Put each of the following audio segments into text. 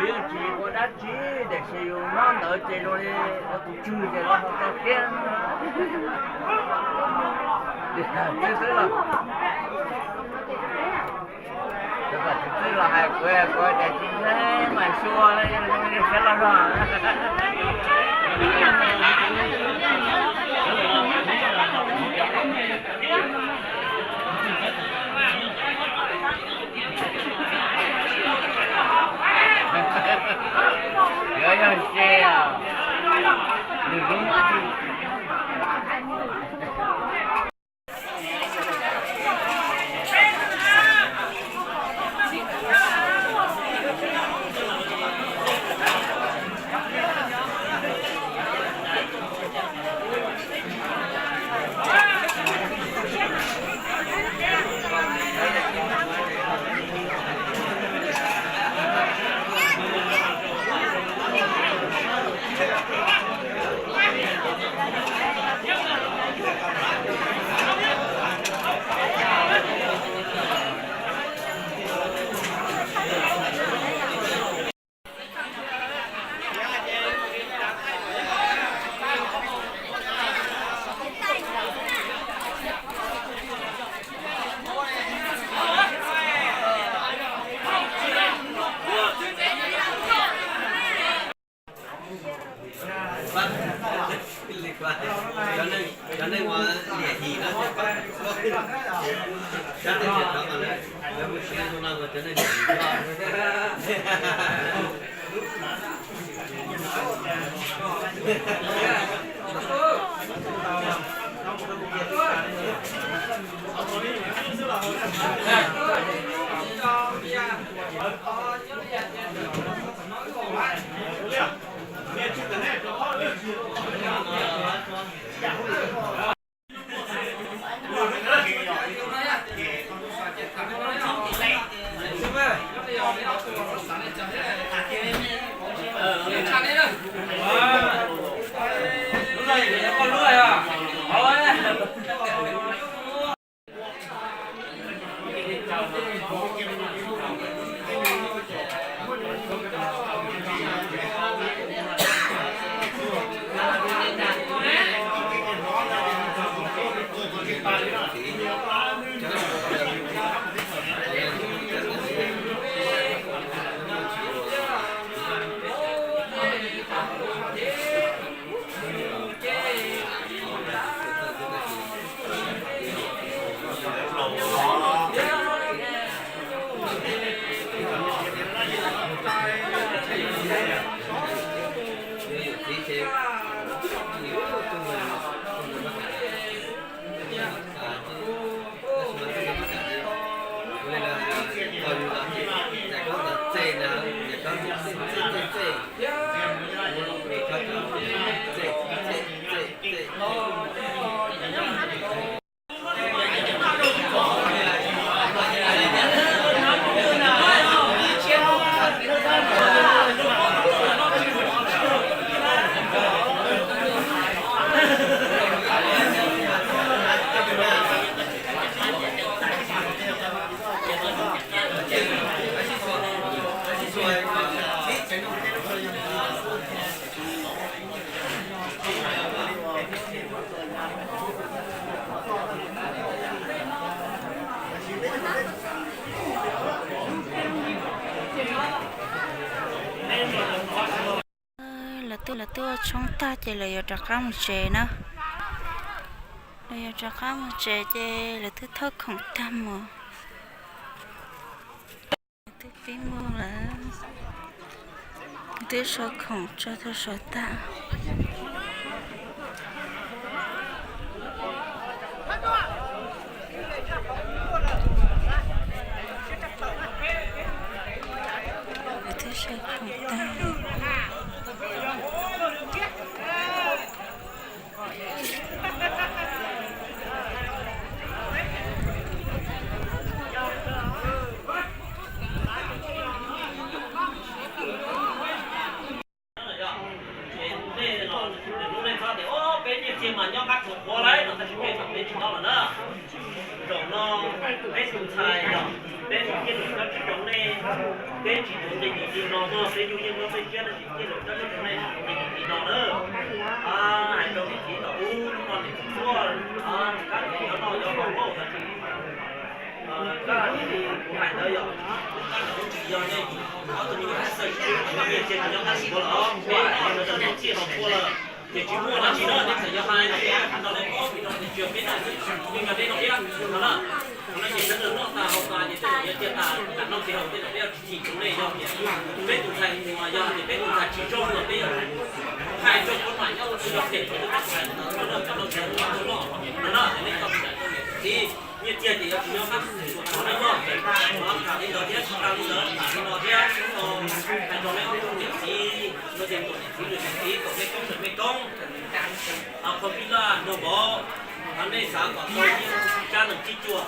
Yus yeej tsis ua dab tsi, tiam sis yus nyob ntawd ces zoo li ua tus tswg ces los tau thiab. Tus twg xwb los, tus twg los hais kuv, kuv tias tsis ntev mas xyuas li, siab loj zog. Yuav yog se nws lub Cov neeg ua liam him no, cov neeg liam him no, cov neeg liam him no. Lawv twb ua tshoob tag ces lawv yuav rov qab mus tsev na. Lawv yuav rov qab mus tsev ces lawv twb thauj khoom tag mus. Twb pib muag lawm. Twb sau khoom tso tau saum tag. Twb sau khoom tag. Peb nyiaj txiag mas nyob qab tsuas qhuav lawm no, tab sis peb mas peb tsis nyob lawm na. Zaum no peb tus ntxhais yog peb mus ciaj lus cob tsib rau nej, peb tsis yuav nqi dim li no mog, peb yug yeej muab peb siab tab sis ciaj lus cob tsib rau nej tsis yuav nqi dim li no na. Hais rau niam txiv tom ub, hnub no niam txiv tuaj, kab niam yuav noj yuav haus tab sis kab li kuv hais ntawd yog kab ntawd tsis yog nej ob tug me nyuam hais xwb, nyiaj txiag tsis nyob qab tsuas lawm, peb noj ntawd tau nyiaj txiag los txhua lawm. Ces tsis muaj dab tsi na, nej txawm yog hais no peb hais no nej paub vim rau tias tsis yog peb noj xwb, yeej yog nej noj thiab no na. Qhov no ces sawv daws noj tas haus tas ces tej zaum yuav cia tas kam noj kev haus, tej zaum peb yuav tsis thim rau nej, yog tias peb tus ntxhais mus yog tias peb tus ntxhais tsis zoo los peb yuav hais rau cov mam nyob ua txuj yog phem rau tus ntxhais ntawd no, coj los txhua tus noj no na. Ces nej coj mus hais rau niam txiv, nyiaj txiag ces yuav tsis nyob qab tsuas txhua na yog. Tham li ntawd thiab tsis tas li ntawd, tham li no thiab, hais rau nej ob tug niam txiv, no ces tuam niam txiv lwm niam txiv, tuam mej koob lwm mej koob, qhov pib laj nrog vauv, nej xav kom tau ib tsab nees tib cuam,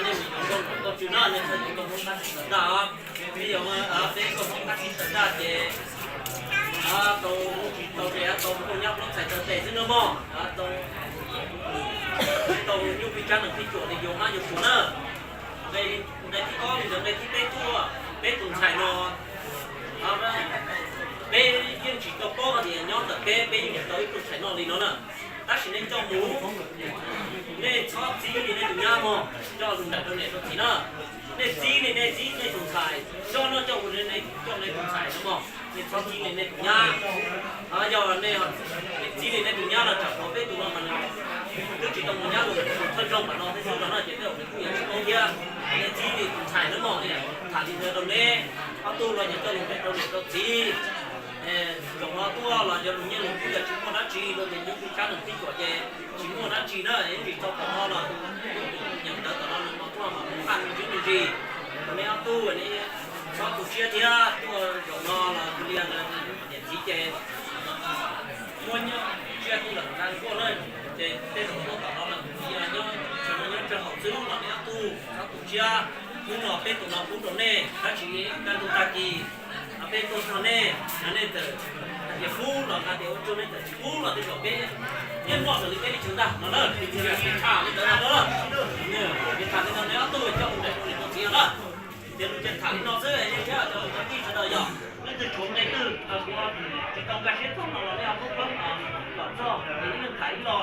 nej mus yuav nkauj ntxawm nkauj tswv na, nej txhob yuav nkauj Hmoob qab tsis tawm ntaj os. Peb yuav peb nkauj Hmoob qab tsis tawm ntaj ces tau tsis tau ces tau nkauj nyab plaub ntxhais taw tes xwb na mog, tau tsis tau nyuj plig tsab nees tib cuam li yuav mab yuav suav na. Nqe thib ob li ntawd, nqe thib peb tuaj, peb tus ntxhais no, peb yeej tsis tau paub hais tias nyob ntawm peb, peb yeej tsis tau ib tug ntxhais noj li no na. Tab sis nej coj mus, nej txhob txib li nej tus nyab mog, coj lus nram rau niam rau txiv na. Nej txib li nej txib nej tus ntxhais, coj noj coj ua li nej coj nej tus ntxhais no mog, nej txhob txib li nej tus nyab. Yog nej txib li nej tus nyab los tsam qhov peb tus no mas nws twb tsis tau mus nyab los tus thawj zaug mam no thiab xwb no na, ces tej zaum nws kuj yuav tsis paub thiab. Nej txib li tus ntxhais na mog, tham li ntawd rau neb ob tug los yog coj lus nram rau niam rau txiv. Zaum no tuaj los yog lus nyiaj lus kub yog tsis muaj dab tsi, luag tias nyuj plig tsab nees tib cuam ces tsis muaj dab tsi na, ib ntsis tau tom no los tus nyeem ntawv tom no nws mas tuaj mas muaj qaj me ntsis me ntsis. Rau neb ob tug, neb txhob tu siab thiab, tuaj zaum no los tus li niam txiv ces muab nyiaj tsiaj tuaj lawm nqa tuaj na, ces tej zaum tuaj tom no lawm tus li nyob, tseem nyob tsawg hauv xwb los neb ob tug txhob tu siab. Hnub no peb tus no pub rau nej, tab sis kaj ntug tag kis peb tuaj txog nej, nej txawm hais tias pub los nqa tias ua tsaug, nej txawm tsis pub los tej zaum peb yeej muaj raws li peb li tswv ntag no na. Ces tham li ntawd no na, ces tham li no neb ob tug coj mus nraim rau niam rau txiv no na. Ces lus ces tham li no xwb, yog thiab cov kwv tij sawv daws yog leej twg tshuav nqe twg kuv tsis tau nkag siab txog no los nej ho pab kom txog, ces ib leeg tham ib lo.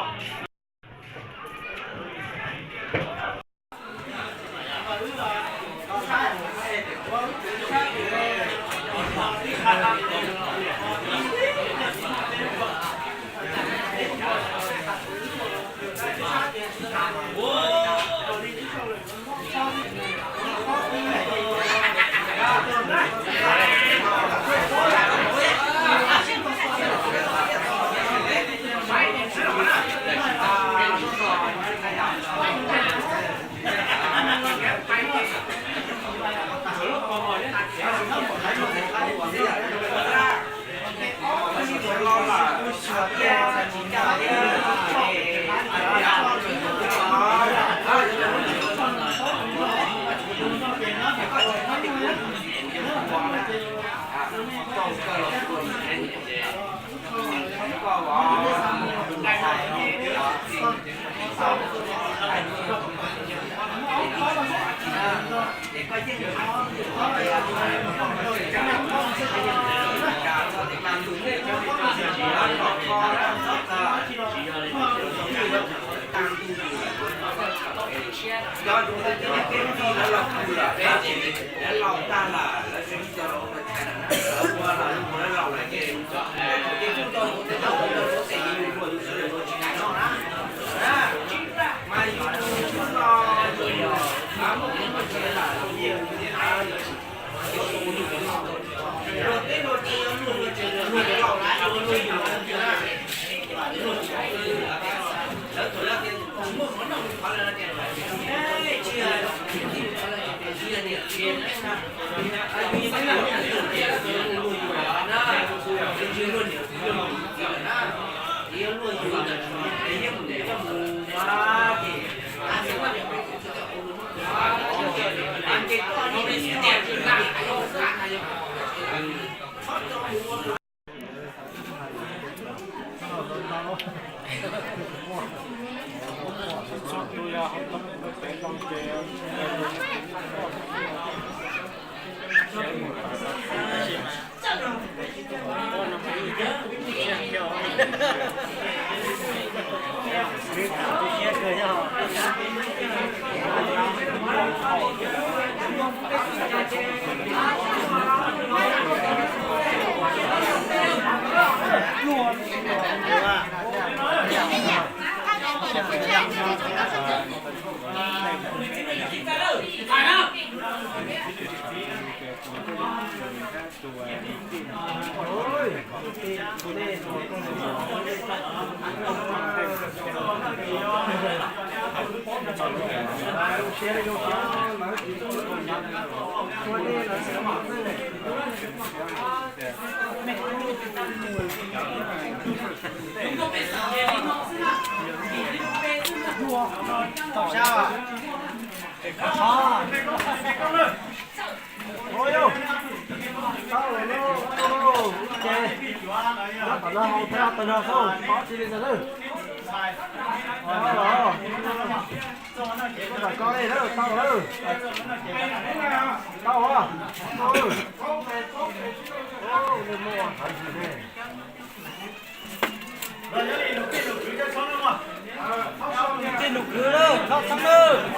Cov tus ntawd ces peb mus lawv los pw lawm, peb ces lawv laus tag lawm, lawv tsis ua lawv ua lawv mus lawv laus lawm ces, ces tsuas tau Tej nus kwv lawm, thov txhawb lawm.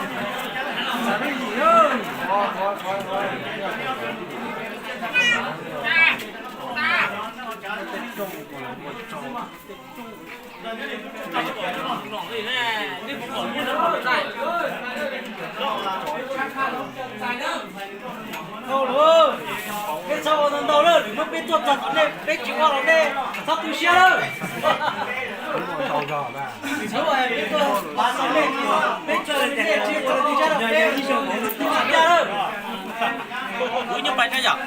Dhau lawm, peb txhob ua ntau ntau lawm, lwm hnub peb tuaj txog tom nej peb tsis ua los nej txhob tu siab lawm. Lwm hnub peb tuaj pav txog nej, peb tsis ua nej tsis txog nej tsis ua nej tsis ua nej lawm. Kuv nyob pais tso yom.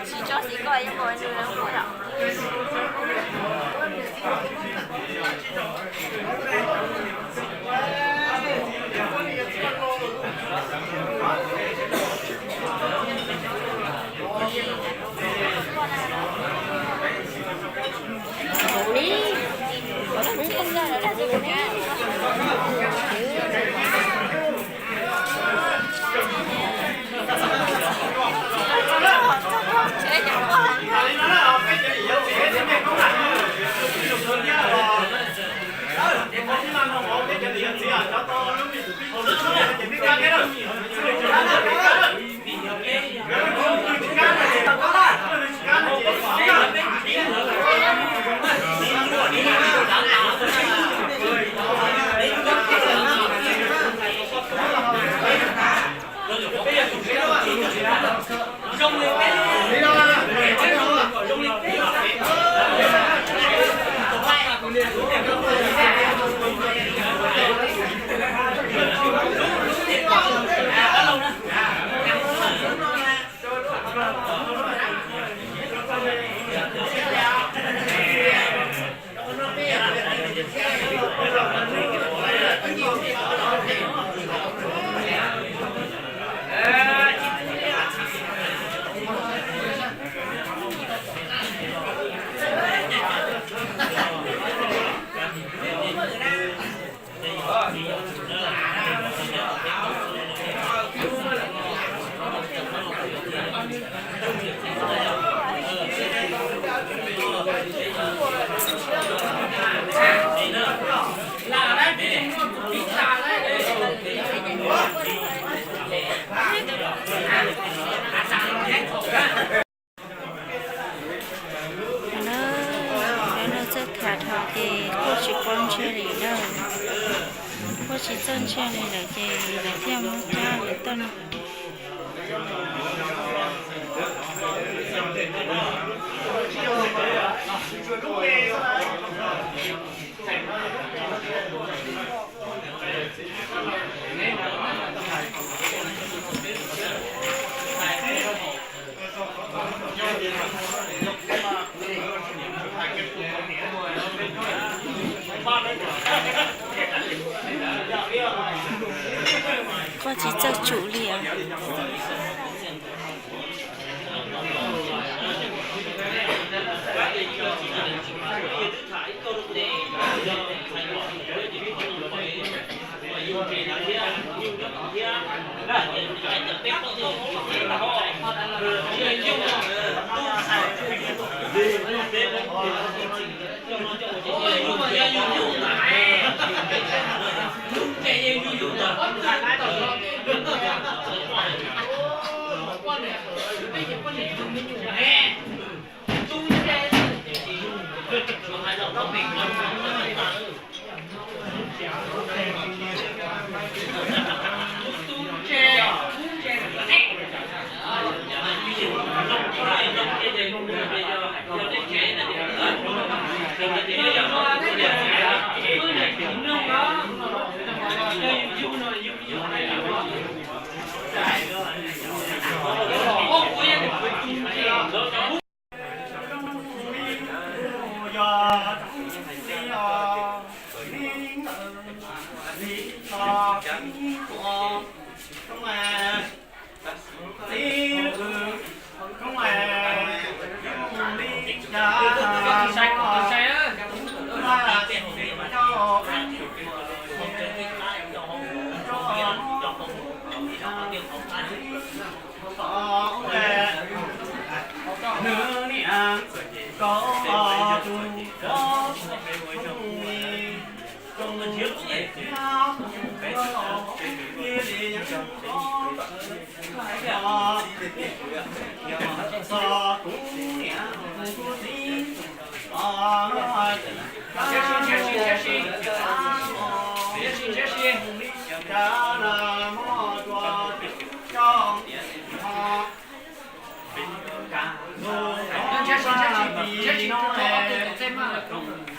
Tsis tso xim koj yeej ua nws lawm. Koj tsis txawj tsum li as.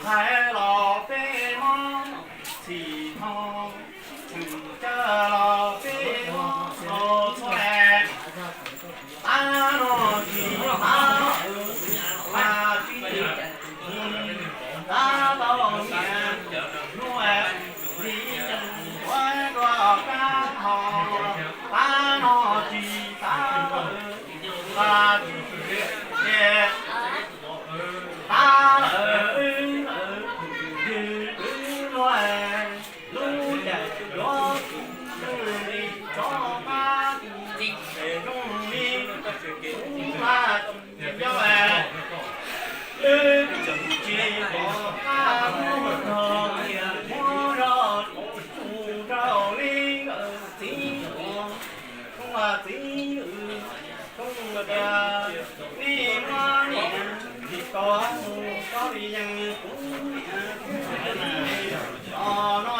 Hais los peb mob txhim hmo, caw los peb mob txhua txhua es. Tab no tsis tab lawm, mas tsis tab tau niam hnub li ua dua kab ho. Tab no tsis tab lawm, mas tsis ces tab lawm, wb wb luag lub caij yuav tsis txog qab tsis zoo li ub mas tsis yog es. Wb tsis pom qab muab rau, muab rau li nkawd txiv uas, Khoob txiv, Khoob tias nej muab niam kom mus tso li yeej kuv niam, os no